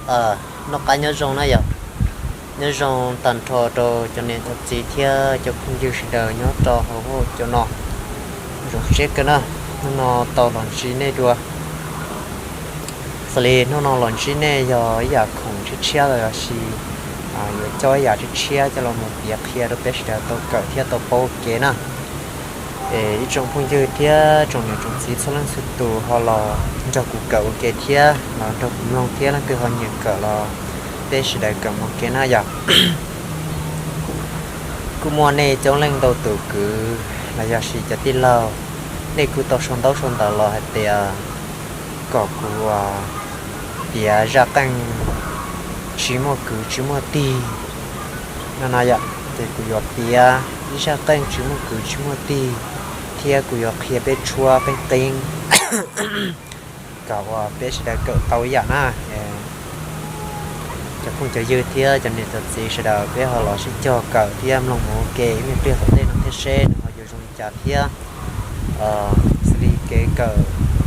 Noj qab nyob zoo na yom. Nyob zoo tag nrho rau cov niam cov txiv thiab cov phooj ywg sawv daws nyob rau hauv cov no. Zoo siab kawg na, hnub no tau los ntsib nej dua. Xws li hnub no los ntsib nej yog ib yam khoom tshiab tshiab los yog sis yuav coj ib yam tshiab tshiab coj los mus piav qhia rau peb sawv daws tau kawm thiab tau paub ua ke na. Es ib tsoom phooj ywg thiab tsoom niam tsoom txiv txhua leej txhua tus ho los nrog kuv kawm ua ke thiab los nrog kuv mloog thiab, leej twg ho nyiam kawm los peb sawv daws kawm mus ua ke na yom. Kuj muaj nej coob leej ntau tus kwv los yog sis cov tij laug, nej kuj tau sau ntaub sau ntawv los hais tias kom kuv piav zaj qeej tsis muaj kwv tsis muaj tij no no yom. Ces kuv yuav piav ib zaj qeej tsis muaj kwv tsis muaj tij thiab kuv yuav qhia peb tshuab qeeb qeeb kom uas peb sawv daws kawm tau ib yam na. Cov phooj cov ywg thiab cov niam cov txiv sawv daws peb ho los sib cog kawm thiab mloog mus ua ke ib me pliag tom ntej no thiab seb nws ho yuav zoo li cas thiab. Xws li kev kawm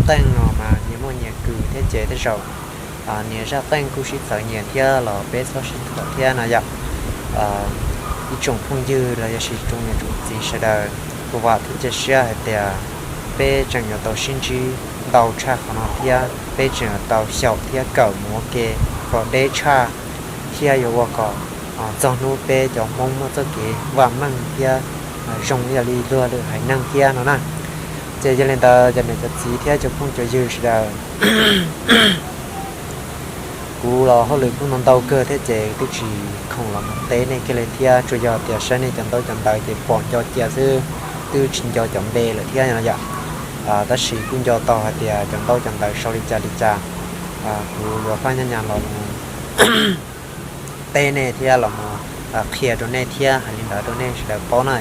qeej no mas nyias muaj nyias kws thiab ces tej zaum nyias zaj qeej kuj sib txawv nyias thiab los peb txhob sib thuam thiab no yom. Ib tsoom phooj ywg los yog sis tsoom niam tsoom txiv sawv daws, kuv vam thiab cia siab hais tias peb tseem yuav tau sib ntsib ntau tshaj qhov no thiab peb tseem yuav tau xyaum thiab kawm mus ua ke kom deb tshaj thiab yuav ua kom txog hnub peb cov Hmoob muaj txoj kev vam meej thiab zoo ib yam li luag lwm haiv neeg thiab no na. Ces yog li ntawd cov niam cov txiv thiab cov phooj cov ywg sawv daws, kuv los hauj lwm kuj ntau ntau kawg thiab ces twb tsis khoom los mus teb nej kiag li thiab, tsuas yog tias saib nej cov ntaub cov ntawv ces pom nco cia xwb, twb tsis nco cov npe lawm thiab no yom. Tab sis kuj nco tau hais tias cov ntaub cov ntawv sau li cas li cas, kuv yuav faj nyab nyas los mus teb nej thiab los mus qhia rau nej thiab hais li ntawd rau nej sawv daws paub na.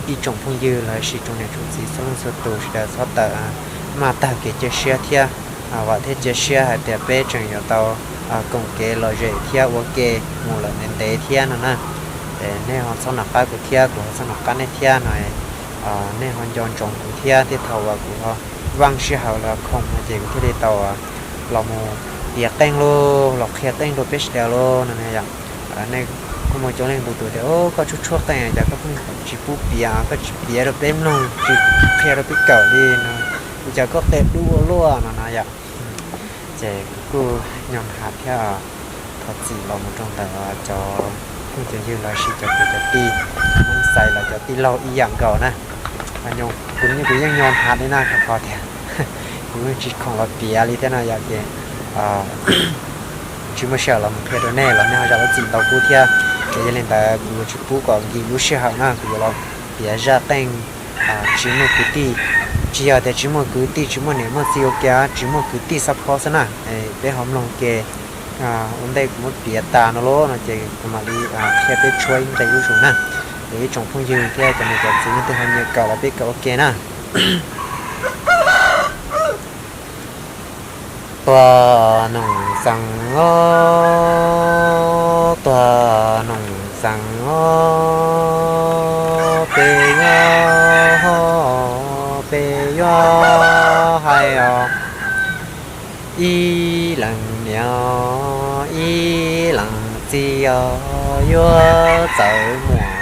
Ib tsoom phooj ywg los sis tsoom niam tsoom txiv txhua leej txhua tus sawv daws txhob tawm maj tawg kev cia siab thiab, vam thiab cia siab hais tias peb tseem yuav tau koom kev lom zem thiab ua ke mus lawm ntev ntev thiab no na. Nej ho txhob nco qab kuv thiab kuv ho txhob nco qab nej thiab no. Nej ho nco ntsoov kuv thiab, thiab thaum uas kuv ho vaj sij hawm los khoom no ces kuv thiaj li tau los mus piav qeej los los qhia qeej rau peb sawv daws los no yom. Nej kuj muaj coob leej ntau tus tias, koj tshuab tshuab qeej cas koj pheej tsis pub piav, koj tsis piav rau peb mloog, tsis qhia rau peb kawm li no, ua cas koj qia dub ua luaj no no yom. Ces kuv kuj nyo nhav thiab thov txim los mus rau ntawm cov phooj cov ywg los sis cov kwv cov tij Hmoob Xais los cov tij laug ib yam nkaus na. Kuv yeej nyo nhav li na, rau qhov tias kuv yeej tsis khoom los piav li thiab no yom ces tsis muaj sij hawm los mus qhia rau nej los nej ho zam lub txim ntau kuv thiab. Ces yog li ntawd kuv yuav tsis pub kom nkim lub sij hawm na, kuv yuav los piav zaj qeej tsis muaj kwv tij. Tsis yog tias tsis muaj kwv tij tsis muaj niam muaj txiv ua ke, tsis muaj kwv tij xab phob xwb na. Peb ho mloog ke ua ntej kuv muab piav tas no lauj no ces kuv mam li qhia peb tshuab ib nqe lub zus na. Ces ib tsoom phooj ywg thiab cov niam cov txiv leej twg ho nyiam kawm los peb kawm ua ke na. Tuag noom xees os, tuag noom xees os, peb yuav, peb yuav hais os, ib leeg niam ib leeg txiv os, yuav txawm muaj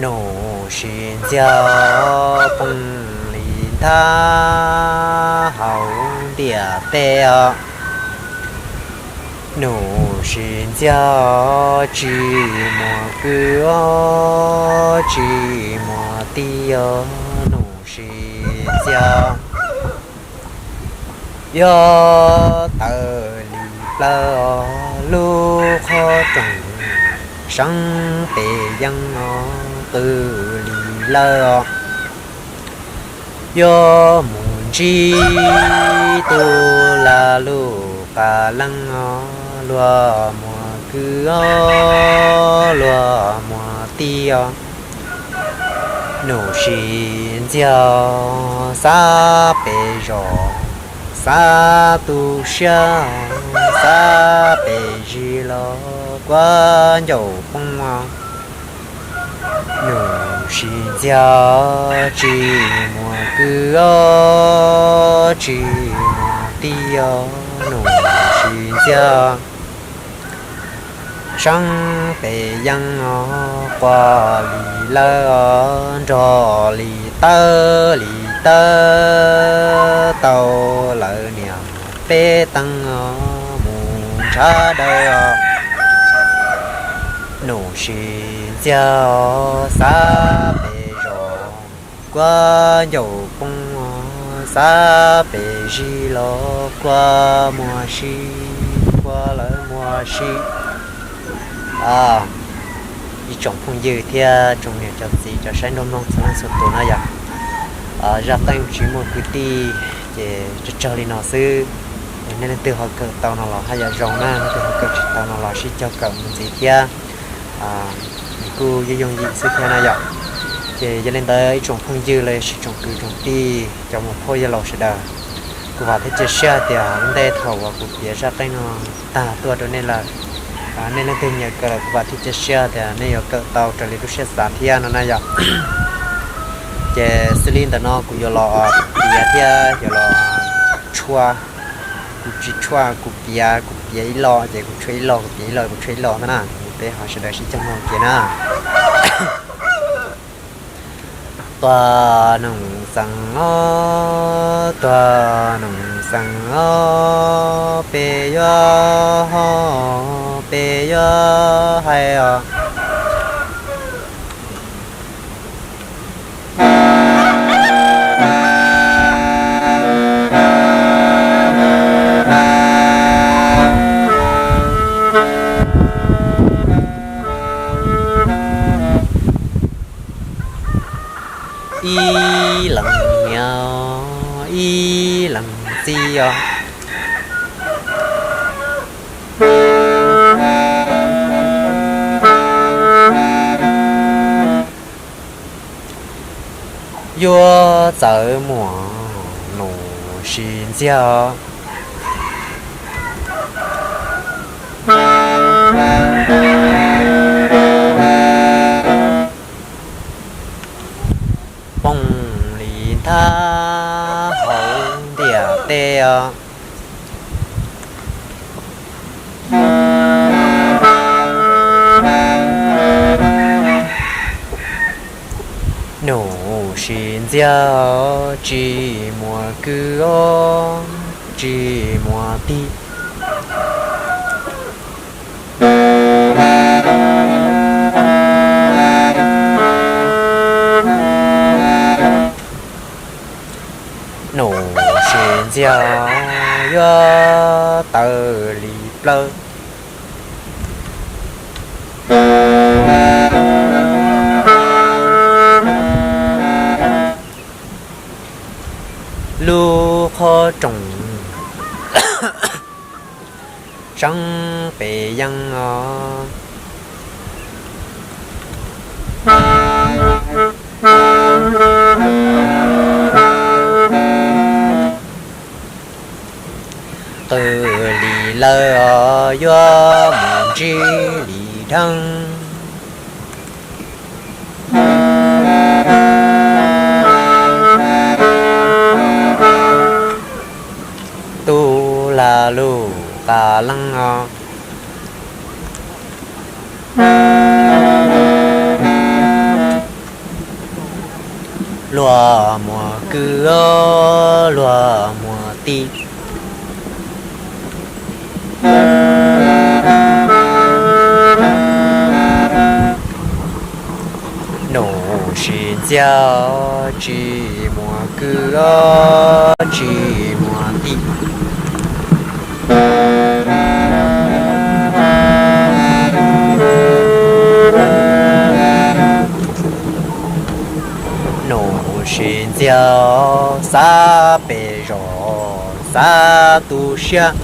nus sis ntxiag poob li nthab hauv ntiaj teb os. Nus sis ntxiag tsis muaj kwv os, tsis muaj tij os, nus sis ntxiag yuav tawm li plawv os, lub qhov rooj seeb pes yeeb os, qw li lawm os. Yuav mus ntsib tus lag lub qab leej os, luag muaj kwv os, luag muaj tij os. Nus sis ntxiag xav pes zos, xav tu siab, xav pes zis los kuav ncaus poob os. Nus sis ntxiag tsis muaj kwv os, tsis muaj tij os, nus tsis ntxiag. Saab pes yeeb os, quaj li lawb os, nrog li tawb li tawb, tau lawv niam peb teeb os, mus ntshav dawb os. Num sis ntxiag os, xav pes zos, kuab ncaus poob os, xav pes zig los kuab muag sib, kuab lawv muag sib. Ib tsoom phooj ywg thiab tsoom niam tsoom txiv cov saib nrog mloog txhua leej txhua tus na yom, zaj qeej tsis muaj kwv tij ces tsawg tsawg li no xwb. Nej leej twg ho kawm tau no los haj yam zoo na, leej twg ho kawm tsis tau no los sib cog kawm mus ntxiv thiab. Nws kuj yooj yooj yim xwb thiab na yom. Ces yog li ntawd ib tsoom phooj ywg los sis tsoom kwv tsoom tij cov muam phauj yawg laus sawv daws, kuv vam thiab cia siab hais tias ua ntej thaum uas kuv piav zaj qeej no tag tuaj rau nej lawm, nej leej twg nyiam kawm lawm kuv vam thiab cia siab tias nej yuav kawm tau raws li lub siab xav thiab no na yom. Ces xws li ntawm no kuv yuav los piav thiab yuav los tshuaj. Kuv tsis tshuaj, kuv piav, kuv piav ib lo ces kuv tshuaj ib lo, kuv piav ib lo kuv tshuaj ib lo ntag na. Peb ho sawv daws sib cog mloog kiag na. Tuag noog xees os, tuag noog xees os, peb yuav ho, peb yuav hais os. Ib leeg niam, ib leeg txiv os. Yuav txawv muag num sis ntxiag. Poob li nthab hauv ntiaj teb os. Num sis ntxiag tsis muaj kwv os, tsis muaj tij. Num sis ntxiag yuav tawv li plawv. Lub qhov rooj tseeb pes yeeb os. Qw li lawv os, yuav mus ntsib li dheev. Tub lag lug qas leeb os. Luag muaj kwv os, luag muaj tij. Num sis ntxiag tsis muaj kwv os, tsis muaj tij. Num sis ntxiag xav pes zos, xav tu siab.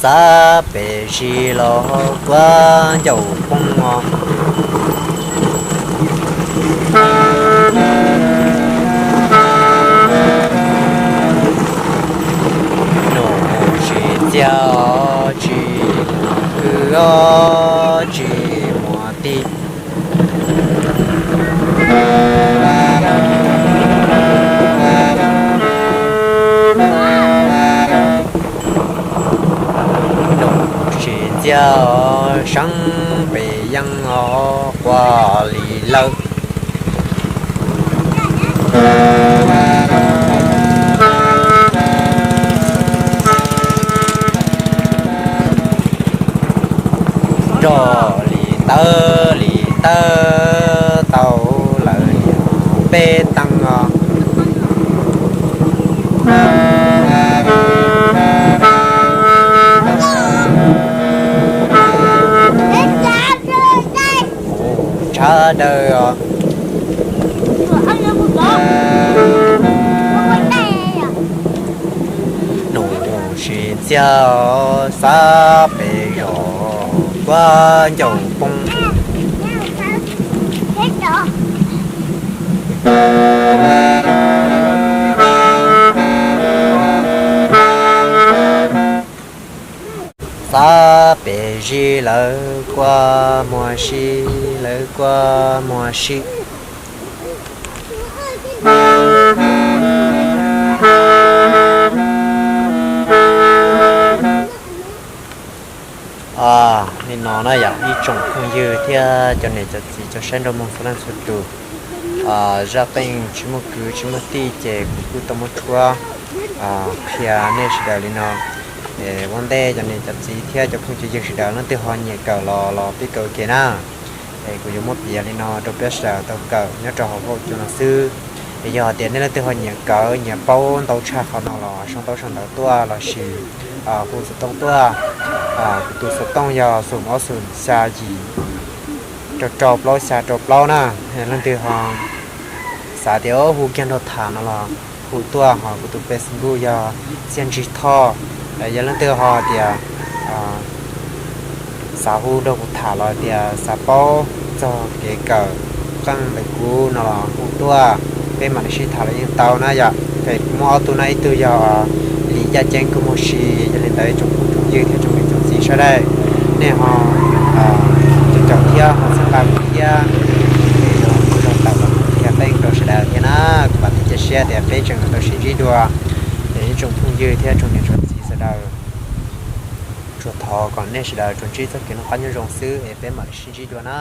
Xav pes zig los kuav ncauj poob os. Num sis ntxiag tsis muaj kwv os, tsis muaj tij. Num sis ntxiag os, seeb pes yeeb os, quaj li lawm. Roj li tawb li tawb tau lawm peb teev os. Tshav daws os. Num sis ntxiag os, xav pes zos kuab ncauj poob. Xav pes zis lawv kuab muag si, lawv kuab muag si. Li no na yom, ib tsoom phooj ywg thiab cov niam cov txiv cov saib nrog moo txhua leej txhua tus, zaj qeej tsis muaj kwv tsis muaj tij ces kuv kuj tau muab tshuab qhia nej sawv daws li no. Es ua ntej cov niam cov txiv thiab cov phooj cov ywg sawv daws leej twg ho nyiam kawm los los pib kawm ua ke na. Es kuv yuav muab piav li no rau peb sawv daws tau kawm nyob rau hauv huab cua no xwb. Es yog tias nej leej twg ho nyiam kawm nyiam paub ntau tshaj qhov no los sau ntaub sau ntawv tuaj lossis hu xov tooj tuaj. Kuv tus xov tooj yog xoom ob xoom xya yim rau rau plaub xya rau plaub na. Leej twg ho xav tias hu kiag nrog tham no los hu tuaj, ho kuv tus Facebook yog Txiaj Ntsig Thoj. Yog leej twg ho tias xav hu nrog kuv tham los tias xav paub txog kev kawm qeej ntawm kuv no los hu tuaj, peb mam li sib tham los yeej tau na yom. Ces kuv muaj ob tug na, ib tug yog Lis Yaj Ceeb Kub Muag Si. Yog li ntawd tsoom phooj tsoom ywg thiab tsoom niam tsoom txiv sawv daws, nej ho caum caum thiab ho txhawb nqa kuv thiab, es kuv zog tawm los qhia qeej rau sawv daws thiab na. Kuv vam thiab cia siab tias peb tseem tau sib ntsib dua. Es ib tsoom phooj ywg thiab tsoom niam tsoom txiv sawv daws, tsuas thov kom nej sawv daws tsuas ntsib txoj kev noj qab nyob zoo xwb es peb mam li sib ntsib dua na.